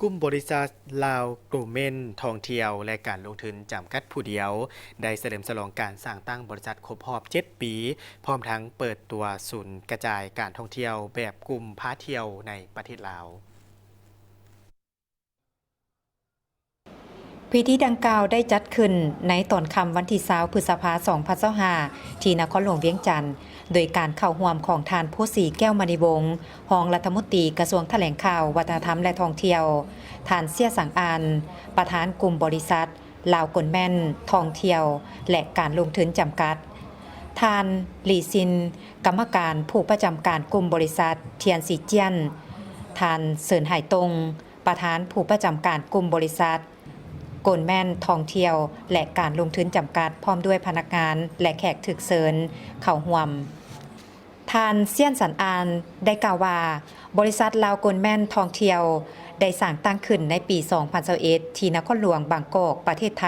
ກຸ່ມບໍລິສັດລາວໂກເມັນທ່ອງທ່ຽວ ແລະ ການລົງທຶນຈຳກັດຜູ້ດຽວ ໄດ້ສະເຫຼີມສະຫຼອງການສ້າງຕັ້ງບໍລິສັດຄົບຮອບເຈັດປີ, ພ້ອມທັງເປີດຕົວສູນກະຈາຍການທ່ອງທ່ຽວແບບກຸ່ມພາທ່ຽວໃນປະເທດລາວ. ພິທີດັ່ງກ່າວໄດ້ຈັດຂຶ້ນໃນຕອນຄ່ຳວັນທີຊາວ ພຶດສະພາ ສອງພັນຊາວຫ້າ ທີ່ນະຄອນຫຼວງວຽງຈັນ, ໂດຍການເຂົ້າຮ່ວມຂອງທ່ານ ພູສີ ແກ້ວມະນີວົງ ຮອງລັດຖະມົນຕີກະຊວງຖະແຫຼງຂ່າວ, ວັດທະນະທຳ ແລະ ທ່ອງທ່ຽວ, ທ່ານ ເຊຍສັງອານ ປະທານກຸ່ມບໍລິສັດລາວໂກນແມ່ນທ່ອງທ່ຽວ ແລະ ການລົງທຶນຈຳກັດ, ທ່ານ ຫຼີຊິນ ກຳມະການຜູ້ປະຈຳການກຸ່ມບໍລິສັດທຽນຊີຈຽນ, ທ່ານ ເສີນໄຫຕົງ ປະທານຜູ້ປະຈຳການກຸ່ມບໍລິສັດໂກນແມ່ນທ່ອງທ່ຽວ ແລະ ການລົງທຶນຈຳກັດ, ພ້ອມດ້ວຍພະນັກງານ ແລະ ແຂກຖືກເຊີນເຂົ້າຮ່ວມ. ທ່ານ ຊຽນສັນອານ ໄດ້ກ່າວວ່າ, ບໍລິສັດລາວໂກນແມ່ນທ່ອງທ່ຽວ ໄດ້ສ້າງຕັ້ງຂຶ້ນໃນປີ ສອງພັນຊາວເອັດ ທີ່ນະຄອນຫຼວງບາງກອກ, ປະເທດໄທ,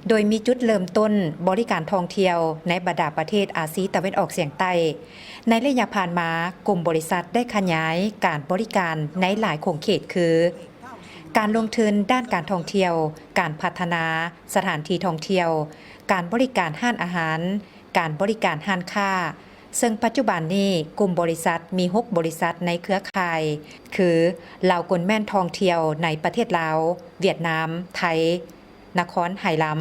ໂດຍມີຈຸດເລີ່ມຕົ້ນບໍລິການທ່ອງທ່ຽວໃນບັນດາປະເທດອາຊີຕາເວັນອອກສຽງໃຕ້. ໃນໄລຍະຜ່ານມາ, ກຸ່ມບໍລິສັດໄດ້ຂະຫຍາຍການບໍລິການໃນຫຼາຍຂົງເຂດຄື ການລົງທຶນດ້ານການທ່ອງທ່ຽວ, ການພັດທະນາສະຖານທີ່ທ່ອງທ່ຽວ, ການບໍລິການຮ້ານອາຫານ, ການບໍລິການຮ້ານຄ້າ, ເຊິ່ງປັດຈຸບັນນີ້ກຸ່ມບໍລິສັດມີຫົກບໍລິສັດໃນເຄືອຂ່າຍ ຄື ລາວໂກນແມ່ນທ່ອງທ່ຽວໃນປະເທດລາວ, ຫວຽດນາມ, ໄທ, ນະຄອນໄຫລຳ,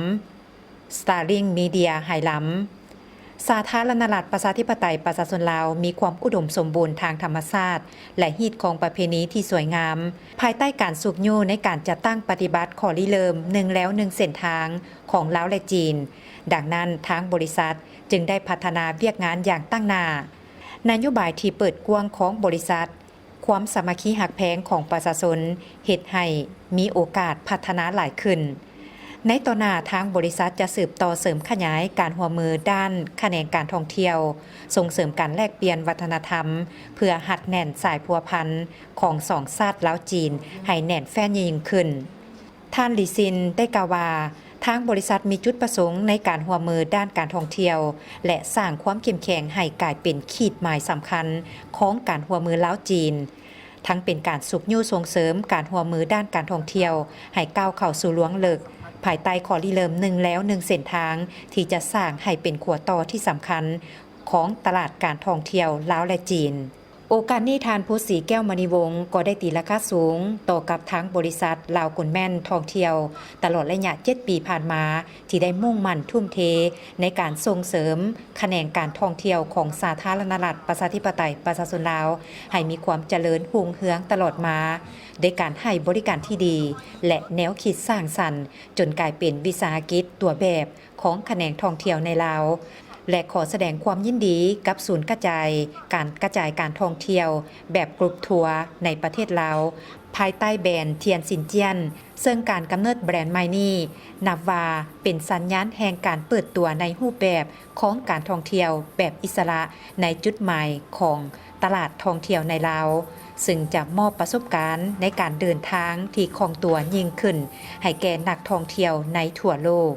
Starlink Media ໄຫລຳ. ສາທາລະນະລັດ ປະຊາທິປະໄຕ ປະຊາຊົນລາວ ມີຄວາມອຸດົມສົມບູນທາງທຳມະຊາດ ແລະ ຮີດຄອງປະເພນີທີ່ສວຍງາມ, ພາຍໃຕ້ການຊຸກຍູ້ໃນການຈັດຕັ້ງປະຕິບັດຂໍ້ລິເລີ່ມໜຶ່ງແລວໜຶ່ງເສັ້ນທາງຂອງລາວ ແລະ ຈີນ. ດັ່ງນັ້ນ, ທາງບໍລິສັດຈຶ່ງໄດ້ພັດທະນາວຽກງານຢ່າງຕັ້ງໜ້າ. ນະໂຍບາຍທີ່ເປີດກວ້າງຂອງບໍລິສັດ, ຄວາມສາມັກຄີຮັກແພງຂອງປະຊາຊົນເຮັດໃຫ້ມີໂອກາດພັດທະນາຫຼາຍຂຶ້ນ. ໃນຕໍ່ໜ້າ, ທາງບໍລິສັດຈະສືບຕໍ່ເສີມຂະຫຍາຍການຮ່ວມມືດ້ານຂະແໜງການທ່ອງທ່ຽວ, ສົ່ງເສີມການແລກປ່ຽນວັດທະນະທຳ ເພື່ອຮັດແໜ້ນສາຍພົວພັນຂອງສອງຊາດລາວ-ຈີນໃຫ້ແໜ້ນແຟ້ນຍິ່ງຂຶ້ນ. ທ່ານ ຫຼີຊິນ ໄດ້ກ່າວວ່າ, ທາງບໍລິສັດມີຈຸດປະສົງໃນການຮ່ວມມືດ້ານການທ່ອງທ່ຽວ ແລະ ສ້າງຄວາມເຂັ້ມແຂງໃຫ້ກາຍເປັນຂີດໝາຍສຳຄັນຂອງການຮ່ວມມືລາວ-ຈີນ, ທັງເປັນການຊຸກຍູ້ສົ່ງເສີມການຮ່ວມມືດ້ານການທ່ອງທ່ຽວໃຫ້ກ້າວເຂົ້າສູ່ລວງເລິກ, ພາຍໃຕ້ຂໍ້ລິເລີ່ມໜຶ່ງແລວໜຶ່ງເສັ້ນທາງ ທີ່ຈະສ້າງໃຫ້ເປັນຂົວຕໍ່ທີ່ສຳຄັນຂອງຕະຫຼາດການທ່ອງທ່ຽວລາວ ແລະ ຈີນ. ໂອກາດນີ້, ທ່ານ ພູສີ ແກ້ວມະນີວົງ ກໍໄດ້ຕີລາຄາສູງຕໍ່ກັບທາງບໍລິສັດລາວໂກນແມ່ນທ່ອງທ່ຽວ ຕະຫຼອດໄລຍະເຈັດປີຜ່ານມາ ທີ່ໄດ້ມຸ່ງໝັ້ນທຸ່ມເທໃນການສົ່ງເສີມຂະແໜງການທ່ອງທ່ຽວຂອງສາທາລະນະລັດ ປະຊາທິປະໄຕ ປະຊາຊົນລາວ ໃຫ້ມີຄວາມຈະເລີນຮຸ່ງເຮືອງຕະຫຼອດມາ, ດ້ວຍການໃຫ້ບໍລິການທີ່ດີ ແລະ ແນວຄິດສ້າງສັນ ຈົນກາຍເປັນວິສາຫະກິດຕົວແບບ ຂອງຂະແໜງທ່ອງທ່ຽວໃນລາວ ແລະ ຂໍສະແດງຄວາມຍິນດີກັບສູນກະຈາຍການກະຈາຍການທ່ອງທ່ຽວແບບກຣຸບທົວໃນປະເທດລາວ ພາຍໃຕ້ແບຣນທຽນຊິນຈຽນ, ເຊິ່ງການກຳເນີດແບຣນໃໝ່ນີ້ ນັບວ່າເປັນສັນຍານແຫ່ງການເປີດຕົວໃນຮູບແບບຂອງການທ່ອງທ່ຽວແບບອິດສະຫຼະໃນຈຸດໝາຍຂອງຕະຫຼາດທ່ອງທ່ຽວໃນລາວ, ເຊິ່ງຈະມອບປະສົບການໃນການເດີນທາງທີ່ຄ່ອງຕົວຍິ່ງຂຶ້ນໃຫ້ແກ່ນັກທ່ອງທ່ຽວໃນທົ່ວໂລກ.